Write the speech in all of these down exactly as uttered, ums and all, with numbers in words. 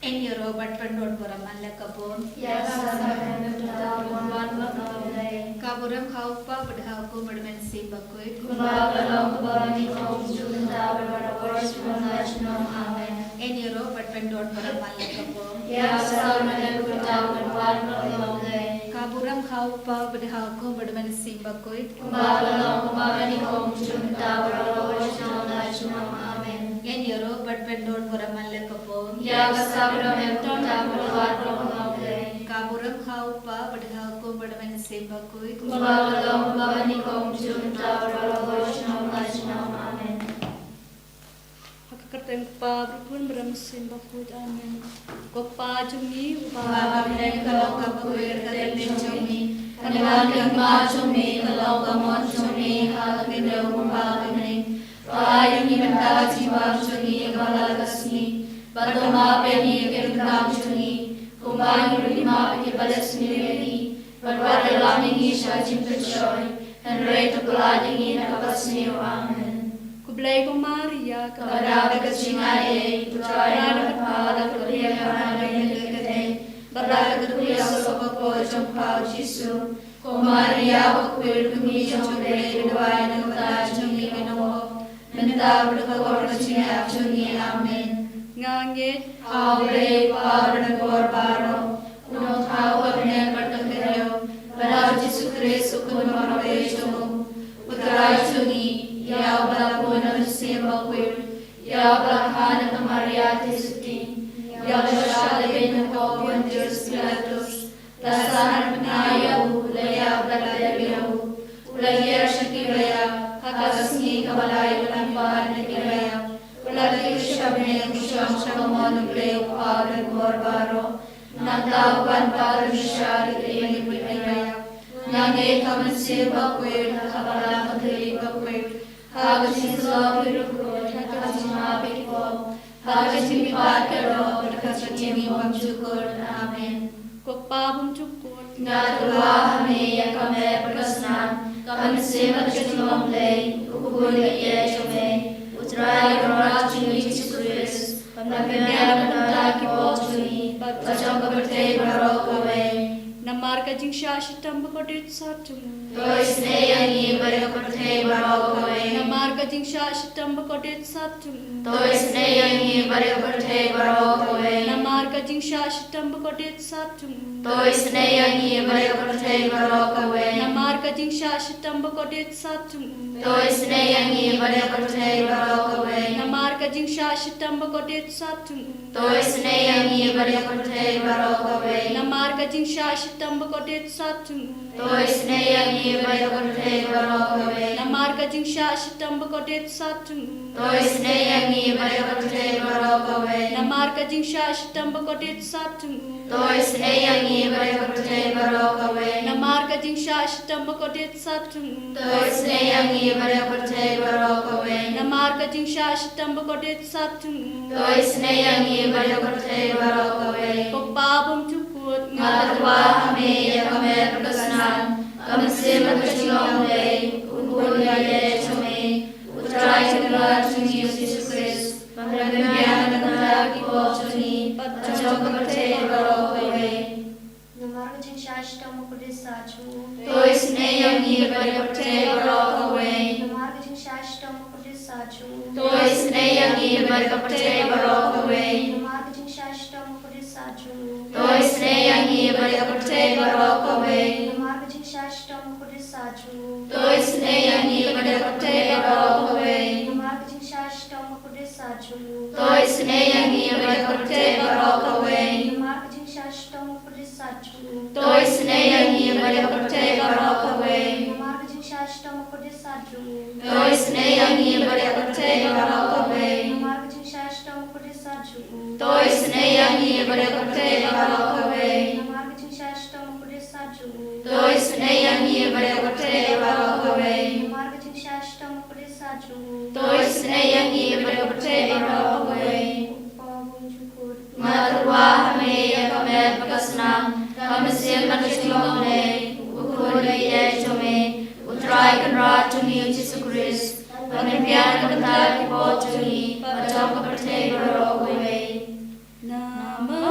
Ïaroh bad pyndonkam burom man la ka bun. Ïa ka sa ka burom, ka burom ha u Kpa bad ha u Khun bad ha u Mynsiem Bakhuid. Kumba ka long, kumba ka nyngkong, kumjuh mynta, bad barabor, junom la junom. Amen. Ïaroh bad pyndonkam burom man la ka bun. Ïa ka sa ka burom, ka burom ha u Kpa bad ha u Khun bad ha u Mynsiem Bakhuid. Kumba ka long, kumba ka nyngkong, kumjuh mynta, bad barabor, junom la junom. Amen. Ïaroh bad pyndonkam burom man la ka bun. Ïa ka sa ka burom, ka burom ha u Kpa bad ha u Khun bad ha u Mynsiem Bakhuid. Kumba ka long, kumba ka nyngkong, kumjuh mynta, bad barabor, junom la junom. Amen. Ha ka kyrteng u Kpa bad u Khun bad u Mynsiem Bakhuid. Amen. Ko Kpa jong ngi uba ha bneng, ka long ka bakhuid ka kyrteng jong ngi. Kan wan ka hima jong ngi, kan long ka mon jong ngi ha ka khyndew kumba ha bneng. To ai ïa ngi mynta ka jingbam jong ngi kaba la ka sngi. Bad to map ïa ngi ïa ki ryngkang jong ngi, kumba ngi ruh ngi map ïa kiba leh sniew ïa ngi. Bad wat ïalam ïa ngi sha ka jingpynshoi, hynrei to pyllait ïa ngi na kaba sniew. Amen. Khublei ko Maria, kaba dap da ka jingaiei, U Trai u don bad pha, la ka dei ha ki khynnah baroh, bad la ka dei ka kpoh jong pha U Jisu. Ko Maria bakhuid, Kmie jong U Blei, duwai na ka bynta jong ngi kiba ïaleh, mynta bad ha ka por ka jingïap jong ngi. Amen. Nga ngeit ha U Blei U Kpa uba don bor baroh, u nongthaw ka bneng bad ka khyndew, bad ha U Jisu Khrist u Khun baroh jong U, U Trai jong ngi, ïa uba la bun na U Mynsiem Bakhuid, ïa uba la kha na ka Maria Theisotti, ïa uba la shah lehbeiñ ha u Pontius Pilatus, la sah na ka bnai ïa u, la ïap, la beh ïa u, u la ïaid sha ki ba ïap, ha ka sngi kaba lai u la mihpat na ki ba ïap, u la tip sha bneng, u shong sha kamon U Blei U Kpa uba don bor baroh. Nangta u pan pat ban bishar ïa ki ba ïap. Nga ngeit ha U Mynsiem Bakhuid, ha ka Balang Katholik bakhuid, ha ka jingsylloh ki riewkhuid, ha ka jingmap ïa ki pop, ha ka jingmihpat ka doh, bad ha ka jingim bymjukut. Amen. Ko Kpa bymjukut, nga tyrwa ha me ïa ka met bad ka snam, ka mynsiem bad ka jinglong Blei, u Khun baieit jong me, U Trai Kynrad jong ngi U Jisu Khrist, ban pynbiang na ka bynta ki pop jong ngi bad jong ka pyrthei baroh kawei. Namar ka jingshah shitom bakordit sat jong u. To isynei ïa ngi bad ïa ka pyrthei baroh kawei. Namar ka jingshah shitom bakordit sat jong u. To isynei ïa ngi bad ïa ka pyrthei baroh kawei. Namar ka jingshah shitom bakordit sat jong u. To isynei ïa ngi bad ïa ka pyrthei baroh kawei. Namar ka jingshah shitom bakordit sat jong u. To isynei ïa ngi bad ïa ka pyrthei baroh kawei. Namar ka jingshah shitom bakordit sat jong u. To isynei ïa ngi bad ïa ka pyrthei baroh kawei. Namar ka jingshah shitom bakordit sat jong u. To isynei ïa ngi bad ïa ka pyrthei baroh kawei. Namar ka jingshah shitom bakordit sat jong u. To isynei ïa ngi bad ïa ka pyrthei baroh kawei. Namar ka jingshah shitom bakordit sat jong u. To isynei ïa ngi bad ïa ka pyrthei baroh kawei. Namar ka jingshah shitom bakordit sat jong u. To isynei ïa ngi bad ïa ka pyrthei baroh kawei. Namar ka jingshah shitom bakordit sat jong u. To isynei ïa ngi bad ïa ka pyrthei baroh kawei. Ko Kpa bymjukut, nga tyrwa ha me ïa ka met bad ka snam, ka mynsiem bad ka jinglong Blei, u Khun baieit jong me, U Trai Kynrad jong ngi U Jisu Khrist, ban pynbiang na ka bynta ki pop jong ngi bad jong ka pyrthei baroh kawei. Namar ka jingshah shitom bakordit sat jong u. To isynei ïa ngi bad ïa ka pyrthei baroh kawei. Namar ka jingshah shitom bakordit sat jong u. To isynei ïa ngi bad ïa ka pyrthei baroh kawei. Namar ka jingshah shitom bakordit sat jong u. To isynei ïa ngi bad ïa ka pyrthei baroh kawei. Namar ka jingshah shitom bakordit sat jong u. To isynei ïa ngi bad ïa ka pyrthei baroh kawei. Namar ka jingshah shitom bakordit sat jong u. To isynei ïa ngi bad ïa ka pyrthei baroh kawei. Namar ka jingshah shitom bakordit sat jong u. To isynei ïa ngi bad ïa ka pyrthei baroh kawei. Namar ka jingshah shitom bakordit sat jong u. To isynei ïa ngi bad ïa ka pyrthei baroh kawei. Namar ka jingshah shitom bakordit sat jong u. To isynei ïa ngi bad ïa ka pyrthei baroh kawei. Namar ka jingshah shitom bakordit sat jong u. To isynei ïa ngi bad ïa ka pyrthei baroh kawei. Namar ka jingshah shitom bakordit sat jong u. To isynei ïa ngi bad ïa ka pyrthei baroh kawei. Ko Kpa bymjukut, nga tyrwa ha me ïa ka met bad ka snam, ka mynsiem bad ka jinglong Blei, u Khun baieit jong me, U Trai Kynrad jong ngi U Jisu Khrist, ban pynbiang na ka bynta ki pop jong ngi bad jong ka pyrthei baroh kawei. Namar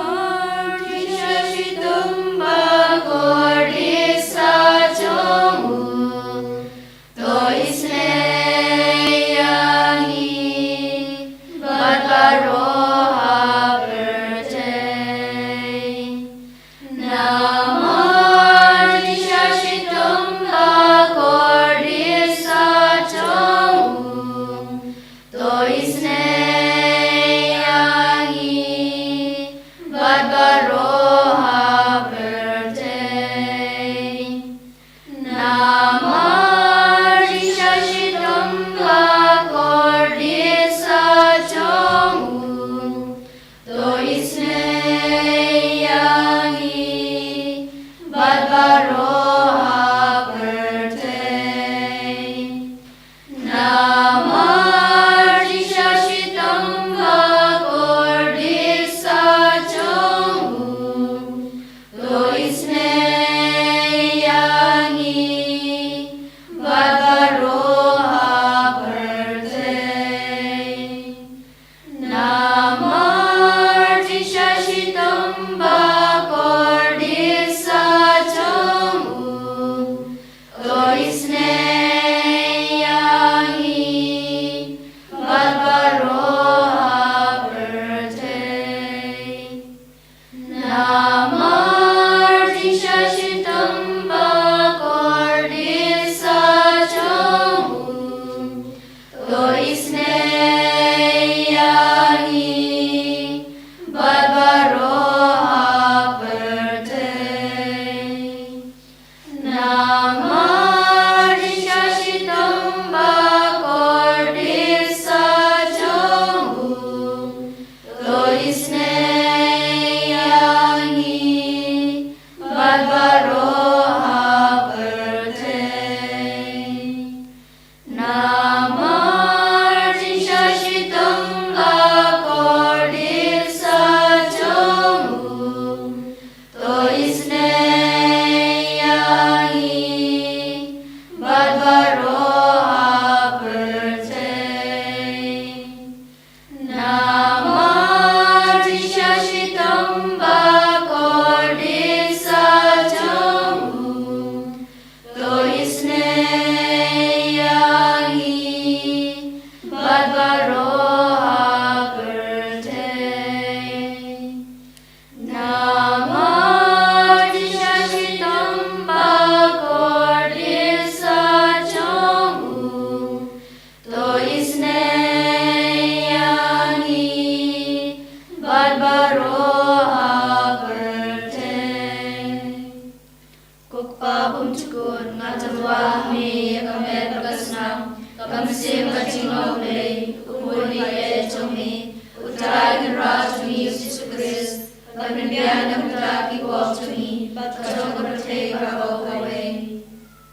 Ka mynsiem ka jinglong U Blei, U Khun ba ïeit jong me, U Trai Kynrad jong ngi U Jisu Khrist, ban pynbiang na ka bynta ki pop jong ngi bad jong ka pyrthei baroh kawei.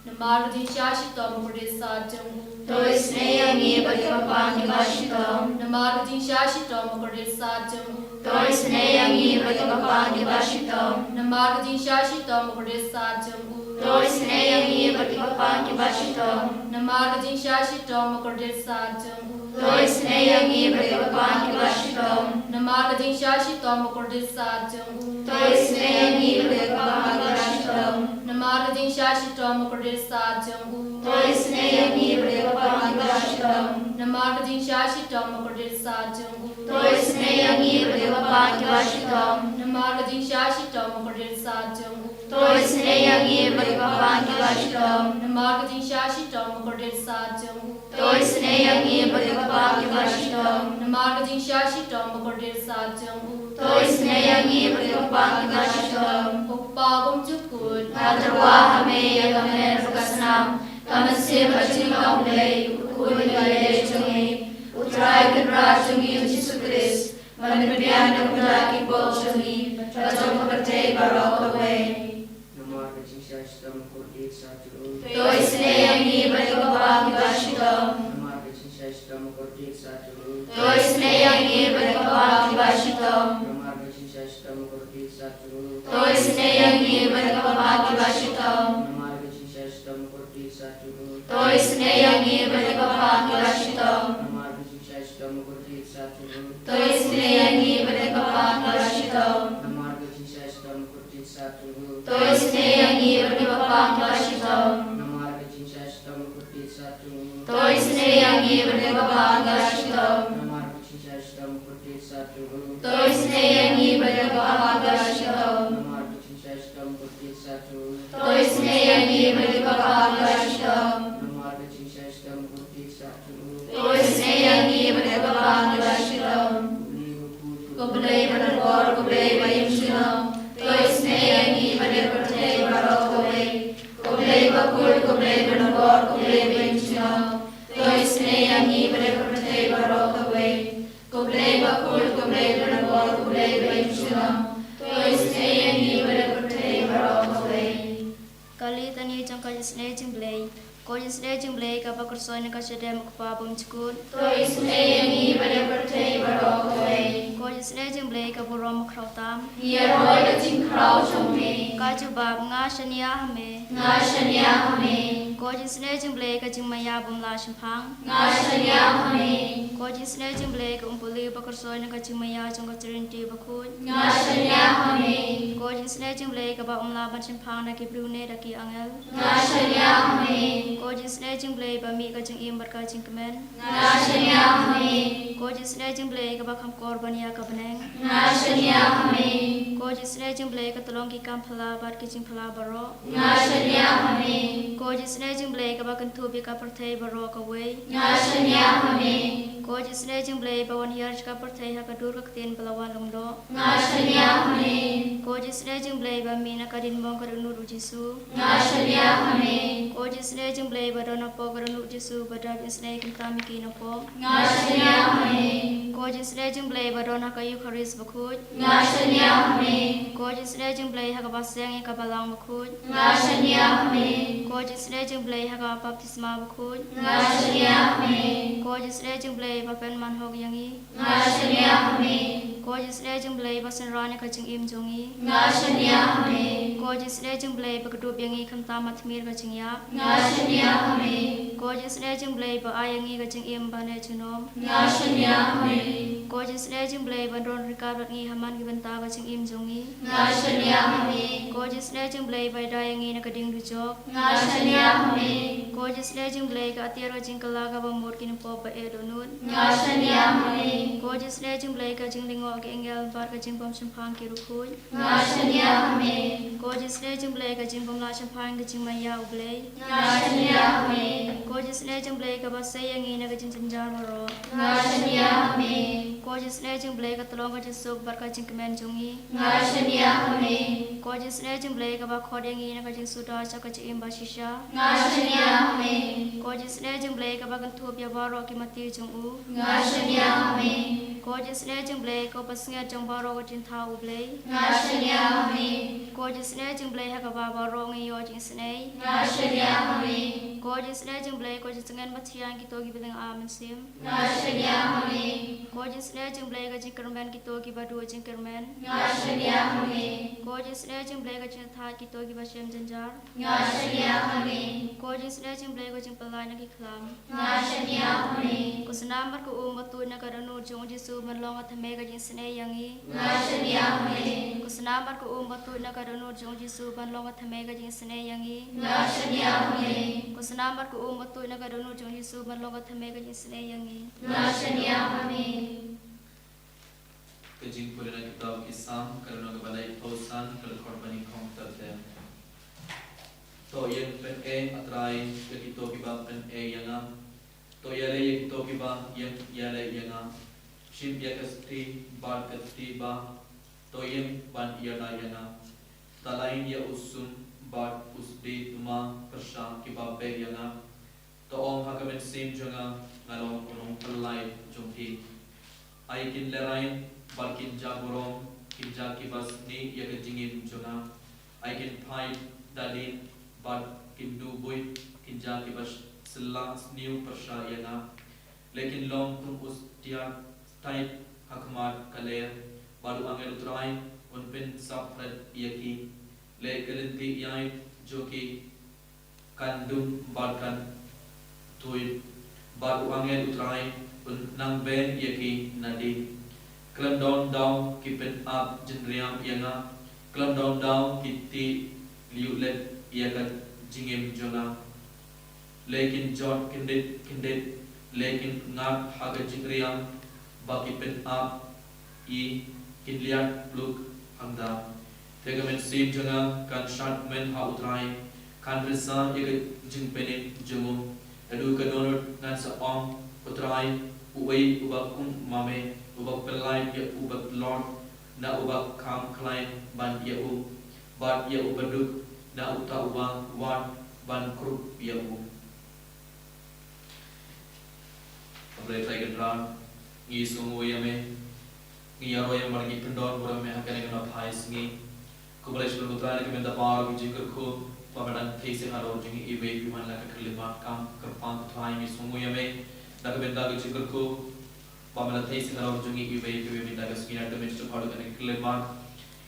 Namar ka jingshah shitom bakordit sat jong u. To isynei ïa ngi bad ki kyrpang kiba shitom. Namar ka jingshah shitom bakordit sat jong u. To isynei ïa ngi bad ki kyrpang kiba shitom. Namar ka jingshah shitom bakordit sat jong u. To isynei ïa ngi bad ki kyrpang kiba shitom. Namar ka jingshah shitom bakordit sat jong u. To isynei ïa ngi bad ki kyrpang kiba shitom. Namar ka jingshah shitom bakordit sat jong u. To isynei ïa ngi bad ki kyrpang kiba shitom. Namar ka jingshah shitom bakordit sat jong u. To isynei ïa ngi bad ki kyrpang kiba shitom. Namar ka jingshah shitom bakordit sat jong u. To isynei ïa ngi bad ki kyrpang kiba shitom. Namar ka jingshah shitom bakordit sat jong u. To isynei ïa ngi bad ki kyrpang kiba shitom. Namar ka jingshah shitom bakordit sat jong u. To isynei ïa ngi bad ki kyrpang kiba shitom. Namar ka jingshah shitom bakordit sat jong u. To isynei ïa ngi bad ki kyrpang kiba shitom. Ko Pa bymjukut. Nga tyrwa ha me ïa ka met bad ka snam, ka mynsiem ka jinglong U Blei, U Khun ba ïeit jong me, U Trai Kynrad jong ngi U Jisu Khrist, ban pynbiang na ka bynta ki pop jong ngi bad jong ka pyrthei baroh kawei. Namar ka jingshah shitom bakordit sat jong u. To isynei ïa ngi bad ki kyrpang kiba shitom. Namar ka jingshah shitom bakordit sat jong u. To isynei ïa ngi bad ki kyrpang kiba shitom. Namar ka jingshah shitom bakordit sat jong u. To isynei ïa ngi bad ki kyrpang kiba shitom. Namar ka jingshah shitom bakordit sat jong u. To isynei ïa ngi bad ki kyrpang kiba shitom. Namar ka jingshah shitom bakordit sat jong u. To isynei ïa ngi bad ki kyrpang kiba shitom. Namar ka jingshah shitom bakordit sat jong u. To isynei ïa ngi bad ki kyrpang kiba shitom. Namar ka jingshah shitom bakordit sat jong u. To isynei ïa ngi bad ki kyrpang kiba shitom. Namar ka jingshah shitom bakordit sat jong u. To isynei ïa ngi bad ki kyrpang kiba shitom. Namar ka jingshah shitom bakordit sat jong u. To isynei ïa ngi bad ki kyrpang kiba shitom. Namar ka jingshah shitom bakordit sat jong u. To isynei ïa ngi bad ki kyrpang kiba shitom. Ko Blei ba donbor, ko Blei ba im junom. To isynei ïa ngi bad ïa ka pyrthei baroh kawei. Ko Blei bakhuid, ko Blei ba donbor, ko Blei ba im junom. To isynei ïa ngi bad ïa ka pyrthei baroh kawei. Ko Blei bakhuid, ko Blei ba donbor, ko Blei ba im junom. To isynei ïa ngi bad ïa ka pyrthei baroh kawei. Ka litani jong ka jingisynei jong U Blei. Ko jingisynei jong U Blei kaba kyrshoi na ka shadem u Kpa bymjukut. To isynei ïa ngi bad ïa ka pyrthei baroh kawei. Ko jingisynei jong U Blei ka burom bakhraw tam. Ngi ïaroh ïa ka jingkhraw jong me. Ka jubab, nga shaniah ha me. Nga shaniah ha me. Ko jingisynei jong U Blei ka jingmaïa bym lah shemphang. Nga shaniah ha me. Ko jingisynei jong U Blei ka Umpyllun ba kyrshoi na ka jingmaïa jong ka Trinity bakhuid. Nga shaniah ha me. Ko jingisynei jong U Blei kaba ym lah ban shemphang da ki briew ne da ki angel. Nga shaniah ha me. Ko jingisynei jong U Blei ba mih ka jingim bad ka jingkmen. Nga shaniah ha me. Ko jingisynei jong U Blei kaba kham kor ban ïa ka bneng. Nga shaniah ha me. Ko jingisynei jong U Blei ka tyllong ki kam phylla bad ki jingphylla baroh. Nga shaniah ha me. Ko jingisynei jong U Blei kaba kynthup ïa ka pyrthei baroh kawei. Nga shaniah ha me. Ko jingisynei jong U Blei ba wan hiar sha ka pyrthei ha ka dur ka ktien ba la wan lum doh. Nga shaniah ha me. Ko jingisynei jong U Blei ba mih na ka diengphna ka dohnud u Jisu. Nga shaniah ha me. Ko jingisynei jong U Blei ba don hapoh ka dohnud u Jisu ba dap jingisynei khamtam ïa ki na pop. Nga shaniah ha me. Ko jingisynei jong U Blei ba don ha ka Eukharist bakhuid. Nga shaniah ha me. Ko jingisynei jong U Blei ha kaba seng ïa ka Balang bakhuid. Nga shaniah ha me. Ko jingisynei jong U Blei ha ka baptisma bakhuid. Nga shaniah ha me. Ko jingisynei jong U Blei ba pynman hok ïa ngi. Nga shaniah ha me. Ko jingisynei jong U Blei ba synran ïa ka jingim jong ngi. Nga shaniah ha me. Ko jingisynei jong U Blei ba kdup ïa ngi khamtam ha tmier ka jingïap. Nga shaniah ha me. Ko jingisynei jong U Blei ba ai ïa ngi ka jingim ba neh junom. Nga shaniah ha me. Ko jingisynei jong U Blei ba don ryngkat bad ngi ha man ki bynta ka jingim jong ngi. Nga shaniah ha me. Ko jingisynei jong U Blei ba ïada ïa ngi na ka ding dujok. Nga shaniah ha me. Ko jingisynei jong U Blei ka atiar ka jingkylla kaba mut ki na pop ba eh dohnud. Nga shaniah ha me. Ko jingisynei jong U Blei ka jinglyngngoh ki angel bad ka jingbym shemphang ki riewkhuid. Nga shaniah ha me. Ko jingisynei jong U Blei ka jingbym lah shemphang ka jingmaïa U Blei. Nga shaniah ha me. Ko jingisynei jong U Blei kaba sei ïa ngi na ka jingjynjar baroh. Nga shaniah ha me. Ko jingisynei jong U Blei ka tyllong ka jingsuk bad ka jingkmen jong ngi. Nga shaniah ha me. Ko jingisynei jong U Blei kaba khot ïa ngi na ka jingsuda sha ka jingim ba shisha. Nga shaniah ha me. Ko Ko jingsnei jong U Blei kaba kynthup ïa baroh ki mati jong u. Nga shaniah ha me. Ko jingsnei jong U Blei ko pasngiat jong baroh ka jingthaw U Blei. Nga shaniah ha me. Ko jingsnei jong U Blei ha kaba baroh ngi ïoh jingsnei. Nga shaniah ha me. Ko jingsnei jong U Blei ko jingtngen bathiang kito kiba lynga mynsiem. Nga shaniah ha me. Ko jingsnei jong U Blei ka jingkyrmen kito kiba duh jingkyrmen. Nga shaniah ha me. Ko jingsnei jong U Blei ka jingthait kito kiba shem jynjar. Nga shaniah ha me. Ko jingsnei jong U Blei ka jingpyllait na ki khlam. Nga shaniah ha me. Ko snam bad ko um ba tuid na ka dohnud jong u Jisu ban long ka thymmei ka jingsnei ïa ngi. Nga shaniah ha me. Ko snam bad ko um ba tuid na ka dohnud jong u Jisu ban long ka thymmei ka jingsnei ïa ngi. Nga shaniah ha me. Ko snam bad ko um ba tuid na ka dohnud jong u Jisu ban long ka thymmei ka jingsnei ïa ngi. Nga shaniah ha me. Ka jingpule na kitab ki Salm, ka lynnong kaba laiphew san, ka dkhot ba nyngkong ter ter. To ïeng pyneh, A Trai, ïa kito kiba pyneh ïa nga. To ïaleh ïa kito kiba ïeng ïaleh ïa nga. Shim ïa ka sthie bad ka sthie ba. To ïeng ban ïada ïa nga. To lain ïa u sum bad u sdie thymmai pyrshah kiba beh ïa nga. To ong ha ka mynsiem jong nga, nga long u nongpyllait jong phi. Ai kin lehrain bad kin ja burom, kin ja kiba snieh ïa ka jingim jong nga. Ai kin phai da lin bad kin duh buit, kin ja kiba sylla sniew pyrshah ïa nga. Leh kin long kum u stia stait ha khmat ka lyer, bad u angel U Trai un pynsap phred ïa ki. Leh ka lynti ïaid jong ki kan dum bad kan tuid, bad u angel U Trai un nang beh ïa ki nadien. Khlem don daw ki pynap jingriam ïa nga, khlem don daw ki tih lyiuhlep ïa ka jingim jong nga. Leh kin jot kyndit kyndit, leh kin ngat ha ka jingriam ba ki pynap, i kin liat pluk hangta. Te ka mynsiem jong nga kan shad kmen ha U Trai, kan risa ïa ka jingpynim jong u. Naduh ka dohnud ngan sa ong, U Trai, uei uba kum ma me, uba pyllait ïa u badlor, na uba kham khlaiñ ban ïa u, bad ïa u baduk, na uta uba wad ban krup ïa u. A Blei Trai Kynrad, ngi sngewnguh ïa me. Ngi ïaroh ïa me bad ngi pyndon burom ïa me ha kane ka phai sngi. Khublei shibun Trai na ka bynta baroh ki jingkyrkhu ba me dang theh sha halor jong ngi iwei pa iwei man la ka khyllipmat. Kam kyrpang Trai, ngi sngewnguh ïa me na ka bynta ki jingkyrkhu ba me la theh sha halor jong ngi iwei pa iwei mynta ka sngi. Na ka bynta jong baroh kane ka khyllipmat,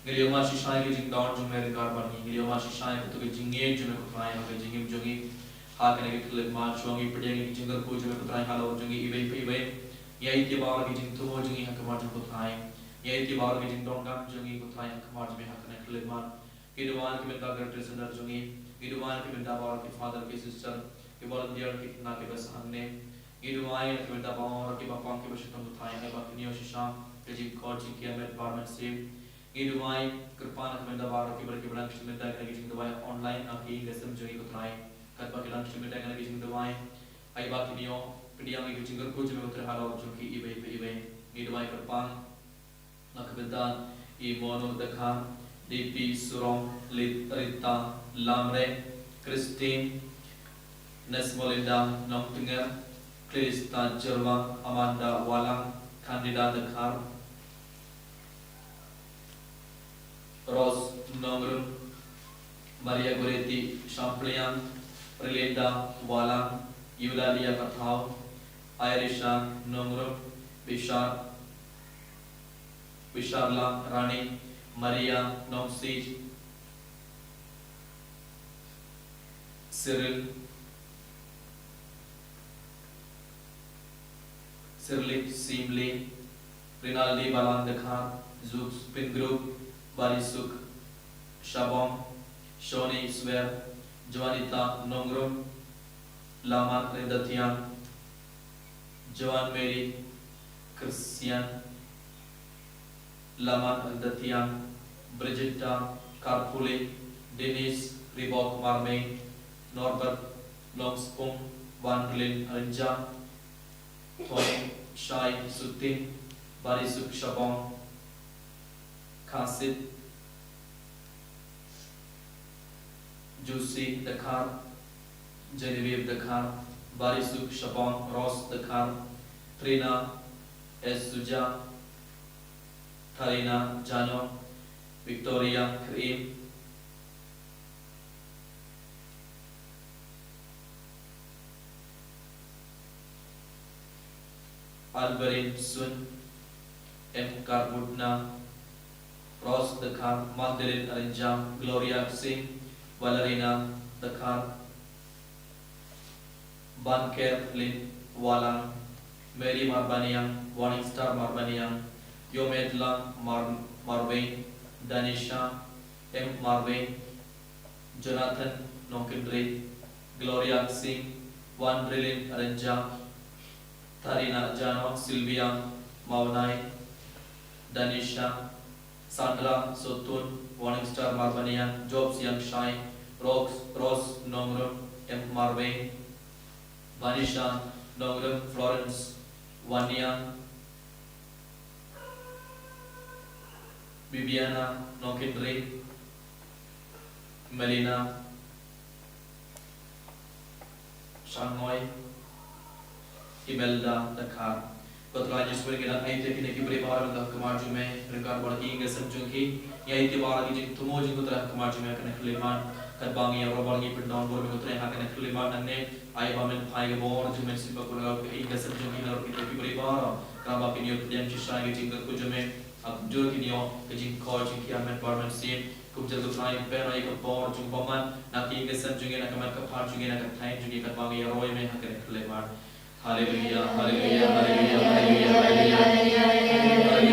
ngi leit ïa mar shisha ïa ka jingdon jong me ryngkat bad ngi. Ngi leit ïa mar shisha ïa kato ka jingngeit jong me ko Trai ha ka jingim jong ngi ha kane ka khyllipmat. Shuwa ngi pdiang ïa ka jingkyrkhu jong me ko Trai halor jong ngi iwei pa iwei. Ngi aiti baroh ki jingthmu jong ngi ha khmat jong me ko Trai. Ngi aiti baroh ki jingdonkam jong ngi ko Trai ha khmat jong me ha kane ka khyllipmat. Ngi duwai na ka bynta ka Greater Center jong ngi. Ngi duwai na ka bynta baroh ki father, ki sister, ki volunteer, ki khynnah kiba sah hangne. Ngi duwai na ka bynta baroh kiba pang, kiba shitom ko Trai, ai ba kin ïoh shisha ka jingkhot jingkyrmen bar mynsiem. Ngi duwai kyrpang na ka bynta baroh kiba, kiba dang shim bynta kane ka jingduwai online ha ka ïing ka sem jong ngi ko Trai. Katba ki dang shim bynta kane ka jingduwai, ai ba kin ïoh pdiang ïa ka jingkyrkhu jong me ko Trai halor jong ki iwei pa iwei. Ngi duwai kyrpang na ka bynta i Monu Dkhar, D P Surong, Lit-, Rita Lamre, Christine, Nesmolinda Nongtnger, Clarista Jyrwa, Amanda Walang, Candida Dkhar, Rose Nongrum, Maria Goretti Shampliang, Rilinda Walang, Eulalia Pathaw, Irisha Nongrum, Bishar, Bisharla Rani, Maria Nongsij, Cyril, Sirlik Simli, Rinaldi Balang Dkhar, Zuk Pingrup, Barisuk Shabong, Shoni Swer, Joanita Nongrum, Laman Rindathiang, Joan Mary Christian, Laman Rindathiang, Brigitta Karpuli, Dennis Ribok Marmei, Norbert Longspung, Van Glin Rinja, Tony Shai Sutin, Barisuk Shabong, Kasit Jusi Dkhar, Genevieve Dkhar, Barisuk Shapang, Rose Dkhar, Trina S Suja, Tharina Jano, Victoria Krim, Alberin Sun, M Karbutna, Rose Dkhar, Magdalene Arinjam, Gloria Singh, Valerina Dkhar, Banker Lin Walang, Mary Marbaniang, Warning Star Marbaniang, Yomedlang Mar Marweng, Danisha M Marweng, Jonathan Nongkindri, Gloria Singh, Wan Rilin Arinjam, Tarina Jano, Sylvia Mawnai, Danisha, Sandra Sotun, Warning Star Marbaniang, Job Siang Shai, Rox Rose Nongrum, M Marweng, Vanisha Nongrum, Florence Waniang, Bibiana Nongkindri, Melina Shangoi, Imelda Dkhar. Ko Trai Jisu, ngi nang ai te kine ki briew baroh ha khmat jong me, ryngkat bad ki ïing ki sem jong ki. Ngi ai te baroh ki jingthmu jong ki, ko Trai, ha khmat jong me ha kane ka khyllipmat. Katba ngi ïaroh bad ngi pyndonkam bor me, ko Trai, ha kane ka khyllipmat nangne, ai ba men phai ka bor jong me, shisha bad ka ïing ka sem jong ki, halor kine ki briew baroh. Khnang ba kin ïoh pdiang shisha ki jingkyrkhu jong me. Hapdeng kin ïoh ka jingkhuslai jong ki ha met bad ha mynsiem. Kumjuh, ko Trai, pynpaw ïa ka bor jong u bymman na ka ïing ka sem jong ngi, na ka met ka phad jong ngi, na ka thaiñ jong ngi, katba ngi ïaroh ïa me ha kane ka khyllipmat. Haleluya, haleluya, haleluya, haleluya, haleluya, haleluya.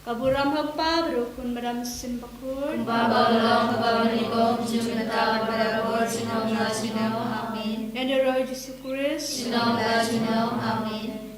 Ka burom ha u Kpa, bad ha u Khun, bad ha u Mynsiem Bakhuid. Kumba ba long, kumba mynnyngkong, kumjuh mynta, bad barabor, junom la junom. Amen. Ïa u Jisu Khrist. Junom la junom. Amen.